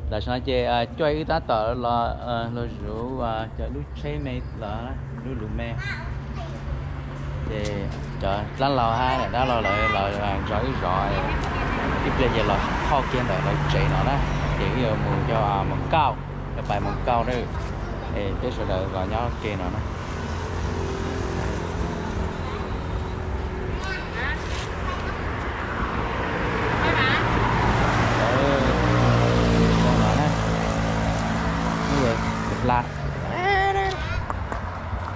Tam sim no ces cuaj wb tab tom los, los zuv cov lub tsheb me los, lub luv me. Ces cov dab laug hab niam dab laug lawv los zov wb zov, ib pliag ces los thauj kiag ntawm lawv tsev no na. Ces wb yuav mus cov Moos Kauj, cov pais Moos Kauj na. Es peb sawv daws los nyob ke no na. Hla,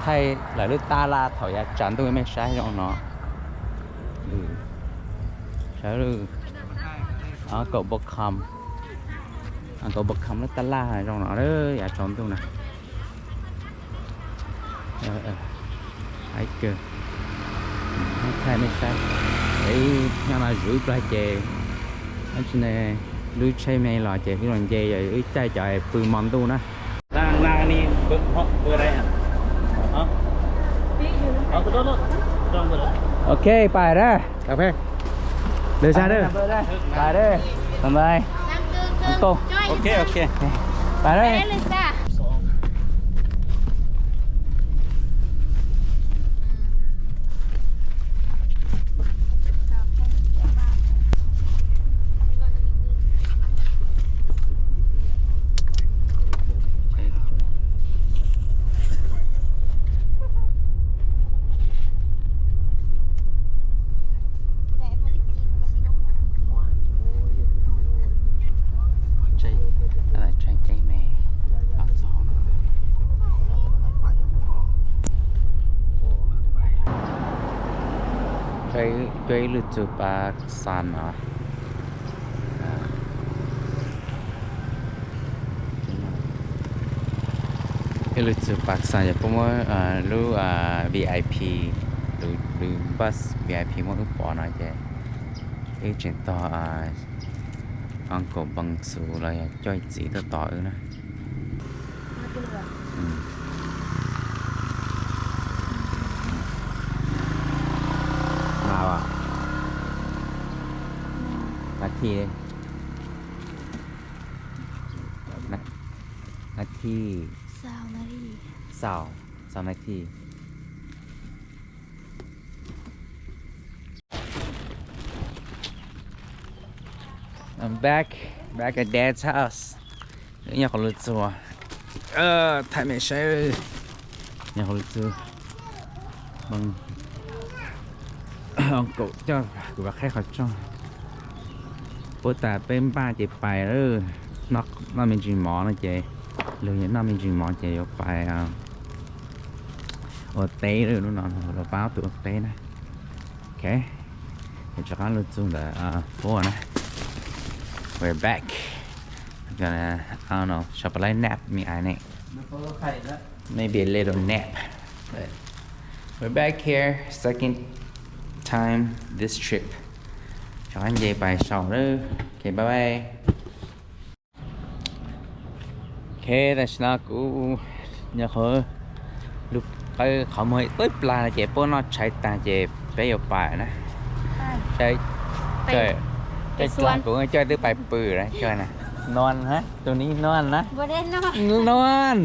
thaij lawv lub tab laj thaum yav tsaus ntuj, mej saib zoo no. Uncle Bocom, Uncle Bocom lub tab laj zoo no, yav tsaus ntuj na. Thaij mej saib, es wb nyob no zuv ib pliag ces, dab tsi ne, lub tsheb me los ces wb los nce, yog wb caij cov pw hmo ntuj na. Ok, pais na. Lwm sab na. Pais na. Bye bye. Uncle. Ok, ok. Pais na. Cuab ib lwm txug Paj Xas no. Ib lwm txug Paj Xas ces puab muab lub VIP, lub bus VIP muab wb pov no ces wb tseem tog Uncle Bang Xus los yog Coj Txiv tuaj tos wb na. Nas thi, nas thi, xaus, xaus nas thi. I'm back, back at Dad's house. Nyob qhov lub txug, thaij mej saib, nyob qhov lub txug, Uncle coj kuv vaj qhaib qhov rooj. Puab tas peb npaj ces pais, noj me ntsis mov no ces, lug noj me ntsis mov ces yuav pais ua teb lawm, lub no los pab tus ua teb na. Ok, rov qab lug txug ntawm puab na. We're back. Gonna, I don't know, shall I nap? Me, I nap. Maybe a little nap. But we're back here, second time this trip. Rov qab nce pais saum lawm. Ok, bye bye. Ok, tam sim no kuv nyob qhov lub qawb qhov muag ib plag no ces puab noj tshais tag ces peb yuav pais na. Kuv coj twb pais pw na, nuan, tus ni nuan na. Nuan,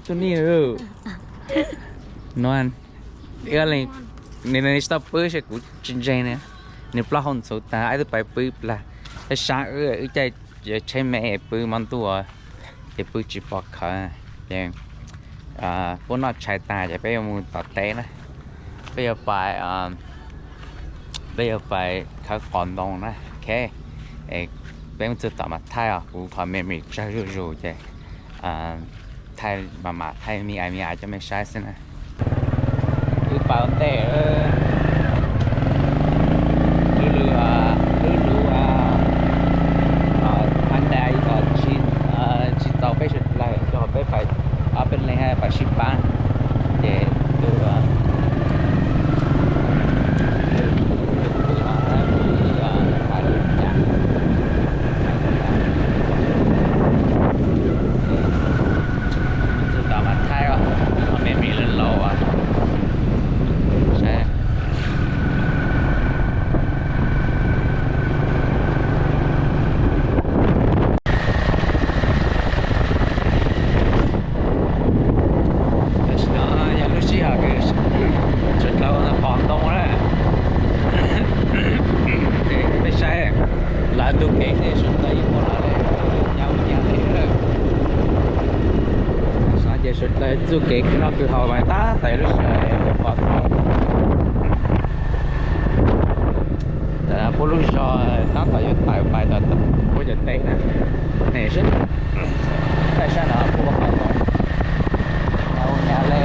tus ni, nuan. Nws tsis tau pw seb kuv tsis ntseeg na. Nws plaub hau ntxhuv tag, wb twb pais pw plag. Sab wb caij tsheb me pw hmo ntuj ces pw tsis pom khawv. Ces puab noj tshais tag ces peb yuav mus tom teb na. Peb yuav pais, peb yuav pais khawb qos ntoo na. Ok, peb mus txug tom mas thaij os, kuv qhov memory tsawg zuj zus ces thaij mas mam thaij me ai me ai coj mej saib xwb na. Wb pais ua ntej, lub lub, lub lub Honda tsis txaus peb sawv dlawg, rau qhov peb pais ob peb leeg pais sib pab, ces tus Txug tom mas thaij os, qhov memory laus laus as. Saib, Txoj kev sawv daws yeej ua los li, nyob ua nyob li. Saib ces sawv daws txoj kev khwv noj khwv haus mas tab tom lub sij hawm pom tau. Puab lub zog tab tom yuav tawm pais tom puab cov teb na. Nim sab, taj sab no puab qhov tod, nyob ua nyob li.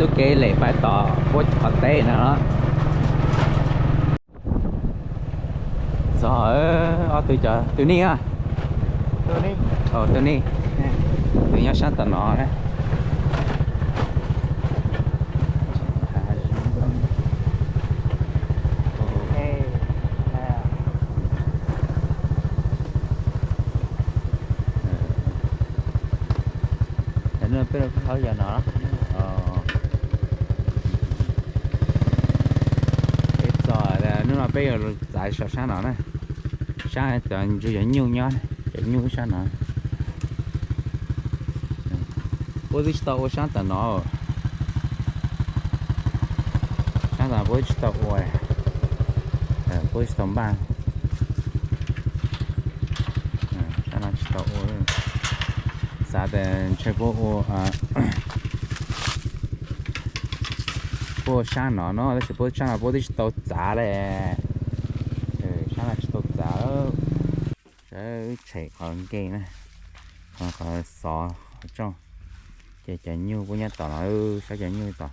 Txoj kev lem pais tom puab qhov teb no. Txog ob tug cov, tus nej a, tus nej, tus nyob sab tom no. Peb rov qab yog no. Peb txog, hnub no peb yuav txav saum sab no na. Sab cov ntsug cov nyuj nyob, cov nyuj sab no. Puab twb tsis tau ua sab tom no. Sab tom puab tsis tau ua, puab tsis tau npaj. Sab no tsis tau ua. Xav tias ntshe puab ua, puab ua sab no no, tab sis puab sab no puab twb tsis tau txav li. Sab no tsis tau txav. Sawv tshem qhov nkeeg na, qhov xov qhov rooj. Ces cov nyuj puab nyob tom no, saib cov nyuj tom.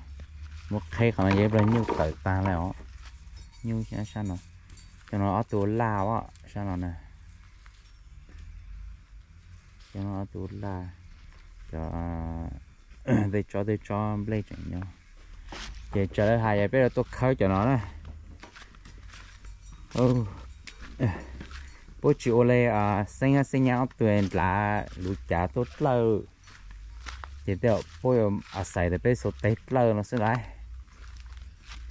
Muab qheb qhov no ces ib pliag nyuj tawm tag lawm os. Nyuj sab no, cov no ob tug laj os, sab no na. Cov no ob tug laj, cov tej tsob tej tsob nplej tseem nyob. Ces raws lawv hais yog peb yuav tuaj khawb cov no na. Puab tsis ua li Xeeb Xeeb Nyab ob tug nrad luv cav tuaj dlawb. Ces tej zaum puab yuav xaiv tias peb xuas tes dlawb no xwb lauj.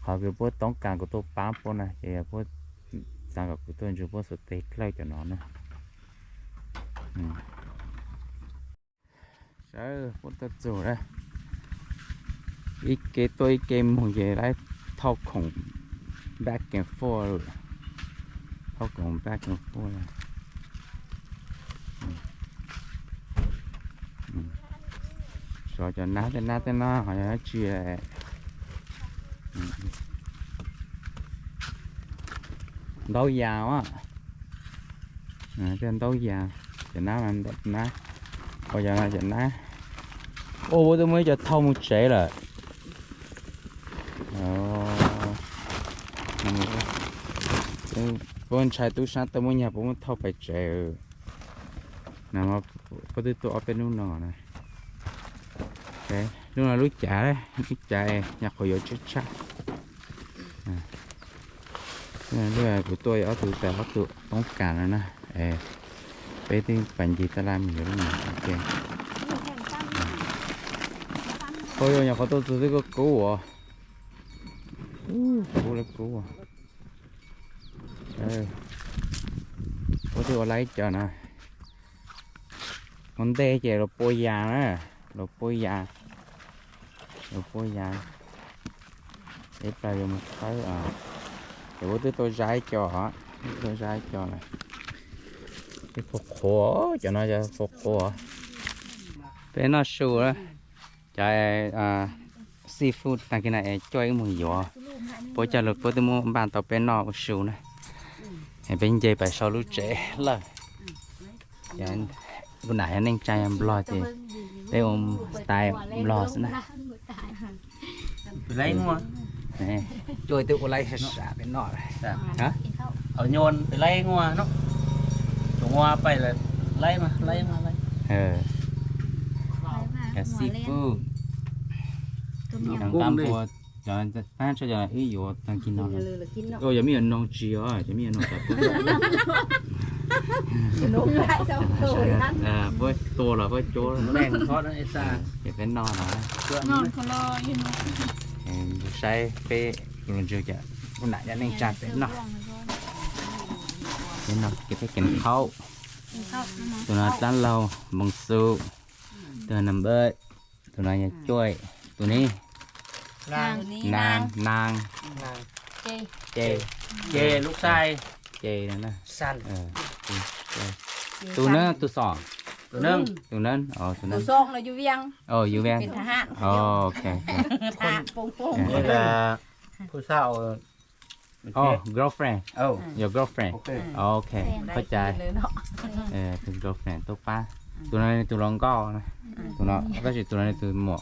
Qhov kws puab toob kas kuv tuaj pab puab na ces yog puab xav kom kuv tuaj ntsib puab xuas tes dlawb cov no na. Sawv puab tuaj txug lawm. Ib ke tuaj ib ke moog ces lawv thauj khoom back and forth, thauj khoom back and forth. Xyov cov nab tej nab tej no ho yog dab tsi. Ntaub yas, ntaub yas, cov nab, nab, cov nab. Ua puab twb muab ib co thauj mus tsev lawm. Puab ntshai tub sab tuaj muab nyag puab muab thauj pais tsev. Puab twb tuaj ob peb hnub no na. Hnub no lub cav, lub cav nyuam qhuav yuav tshiab tshaj. Kuv tuaj ob tug tas ob tug toob kas no na. Peb twb pais ncig taj laj mus yuav lub no. Qhov yuav nyuam qhuav tuaj txug twb kub kub os. Kub li kub. Puab twb ua laib cov no. Ua ntej ces los pua yas na, los pua yas, los pua yas. Ib plag yuav mus khawb, ces puab twb tuaj zab ib co, twb tuaj zab ib co lawm. Qhuav qhuav, cov no qhuav qhuav. Peb noj su, cov seafood tag kis no es coj wb mus yuav. Puab coj lug puab twb muab npaj tau peb noj ua su na. Es peb nce pais sau lub tsev lawm. Lub nam yog neej tsaa yog Nplog ces peb ua style Nplog xwb na. Coj twb ua laib sab peb noj. Cov seafood, cov nqaj npua, cov tab tso cov wb yuav tag kis no. Yog me nyuam noog tsis yog, cov me nyuam noog cov puab. Puab tua los puab cuab. Ces peb noj no, saib peb ua lus ntswg ces ua nam cov neej tsa peb noj. Peb noj ces peb kev khaub. Tus no dlaab laug, npoo xu. Tus no nam npawj. Tus no yog cuaj. Tus ni, naag, naag, ces, ces, tus na, tus xom, tus na, tus na, yus viang, ok, girlfriend, your girlfriend, ok, qhov cai, tus girlfriend tuaj pab. Tus no tus hluas nkauj, tus no, tab sis tus no tus muam.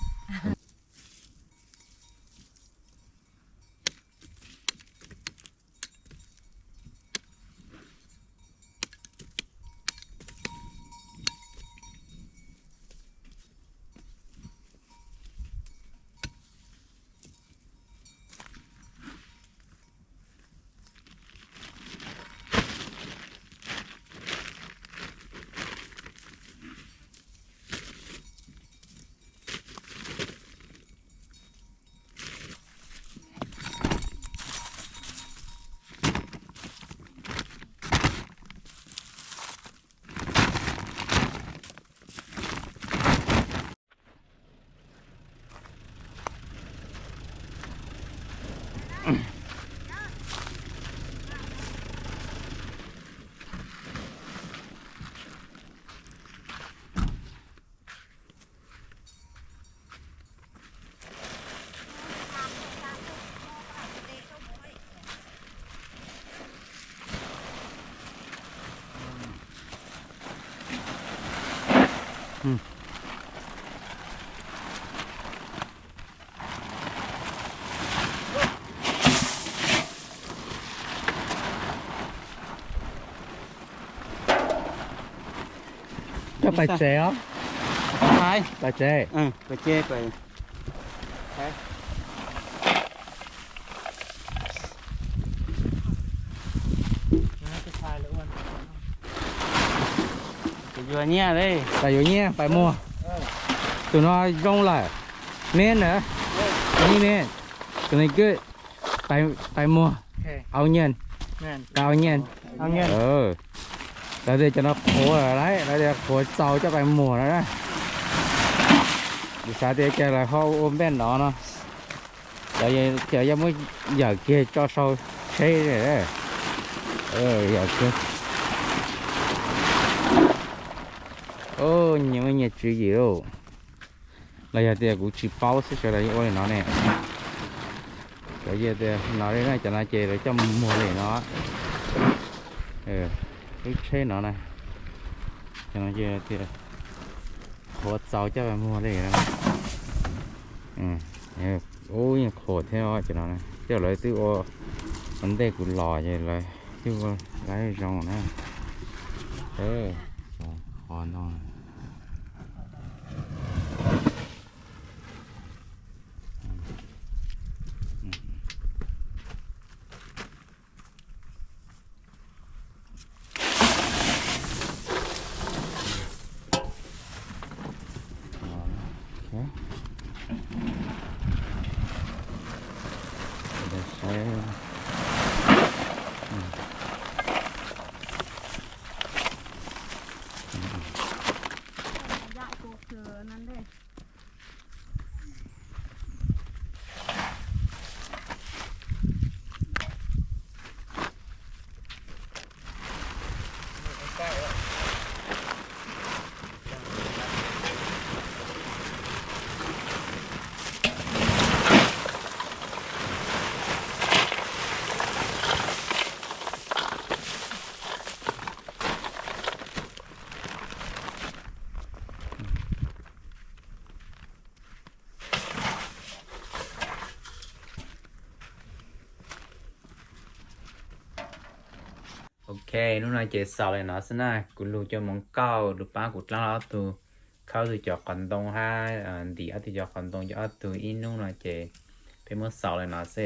Coj pais tsev os. Pais tsev. Yuav nyiaj, pais yuav nyiaj, pais muag. Tus no zoo lawm. Min na, min, tus no good. Pais muag, au nyiaj, pais au nyiaj. Lawv tias cov no qhuav lawm, lawv tias qhuav txaus coj pais muag no na. Kuv xav tias cas lawv ho ua npej nov no, lawv cas yuav muab yawm kiag tso sau tsheb. Yawm kiag. Nyias muaj nyias tswv yim lauj. Los yog tias kuv tsis paub xwb sawv daws yeej ua li no ne. Cov yog tias no li na, cov no ces lawv coj muag li no. Lub tsheb no na, cov no ces tias qhuav txaus coj muag li na. Ub, yeej qhuav thiab cov no, coj lawv twb ua ntej kuv los ces lawv twb ua lawv zoo na. Qhuav no. Ok, hnub no ces xaus li no xwb na. Kuv lug coj mus kauj lug pab kuv dlaab ob tug, khawb tug cov qhov ntoo hab ntim ob tug cov qhov ntoo cov ob tug ib hnub no ces peb muab xaus li no xwb.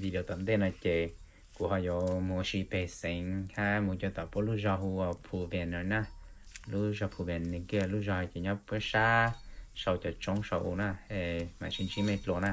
Video tom ntej no ces Kuv ho yuav mus ua si pem xeev hab mus cuag tom puab lub zog hu ua Phu Vem no na. Lub zog Phu Vem nws kiag lub zog ces nyob puab sab sau cov tsoob sau u na. Mam sib ntsib mej dlua na.